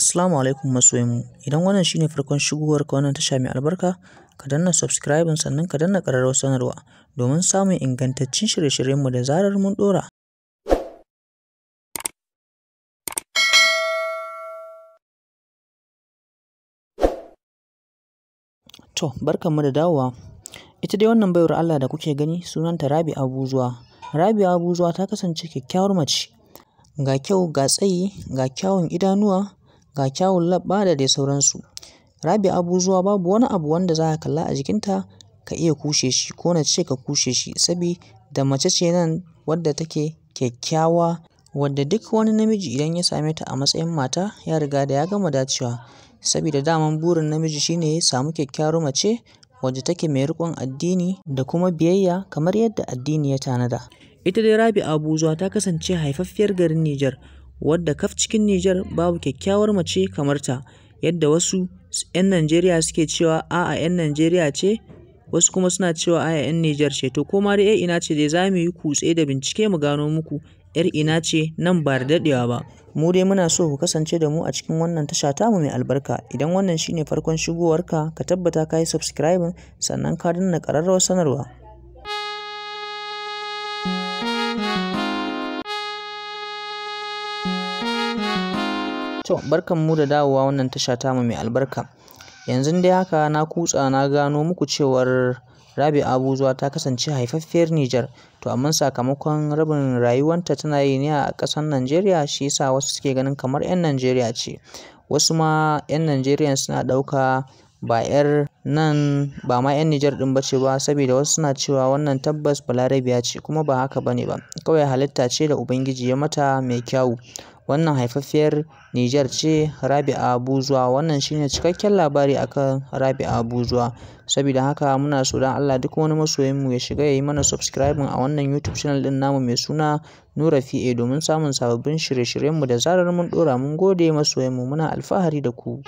Assalamu alaikum masoyanmu. Idan wannan shine farkon shigowar ka wannan tasha mai albarka, ka danna subscribing sannan ka danna ƙararrawar sanarwa domin samun ingantaccen shirye-shiryenmu da zarar mun ɗora. To, barkanmu da dawowa. Ita dai wannan baiwar Allah da kuke gani sunanta Rabi'a Buzuwa. Rabi'a Buzuwa ta kasance kyakkyawar mace. Ga kyau, ga tsayi, ga kyawun idanuwa, ga kyawun leɓɓa da dai sauransu. Rabi'a Buzuwa babu wani abu wanda za ka kalla a jikinta ka iya kushe shi ko na ce ka kushe shi, sabida mace ce nan wadda take kyakkyawa, wadda duk wani namiji idan ya same ta a matsayin mata ya riga da ya gama dacewa. Sabida daman burin namiji shine ya samu kyakkyawar mace wadda take mai riƙon addini da kuma biyayya kamar yadda addini ya tanada. Ita dai Rabi'a Buzuwa ta kasance haifaffiyar garin Nijar, wadda kaf cikin Nijar babu kyakkyawar mace kamar ta, yadda wasu 'yan Najeriya suke cewa a'a 'yan Najeriya ce, wasu kuma suna cewa a'a 'yan Nijar ce. To ko ma dai 'yar ina ce dai za mu yi kutse da bincike mu gano muku 'yar ina ce nan ba da daɗewa ba. Mu dai muna so ku kasance da mu a cikin wannan tasha tamu mai albarka. Idan wannan shine farkon shigowarka, ka tabbata ka yi subscribing sannan ka danna ƙararrawar sanarwa. To, barkanmu da dawowa wannan tasha tamu mai albarka. Yanzun dai haka na kutsa na gano muku cewar Rabi'a Buzuwa ta kasance haifaffiyar Nijar. To amma sakamakon rabin rayuwanta tana yi ne a ƙasar Najeriya, shi yasa wasu suke ganin kamar 'yan Najeriya ce. Wasu ma 'yan Najeriyan suna ɗauka ba 'yar nan ba ma 'yan Nijar ɗin ba ce ba, saboda wasu suna cewa wannan tabbas Balarabiya ce, kuma ba haka ba ne ba. Kawai halitta ce da Ubangiji ya mata mai kyawu. Wannan haifaffiyar Nijar ce Rabi'a Buzuwa. Wannan shine cikakken labari akan Rabi'a Buzuwa. Saboda haka muna so don Allah duk wani masoyinmu ya shiga ya yi mana subscribing a wannan YouTube channel ɗin namu mai suna Nura PA domin samun sababbin shirye-shiryenmu da zarar mun ɗora. Mun gode masoyanmu, muna alfahari da ku.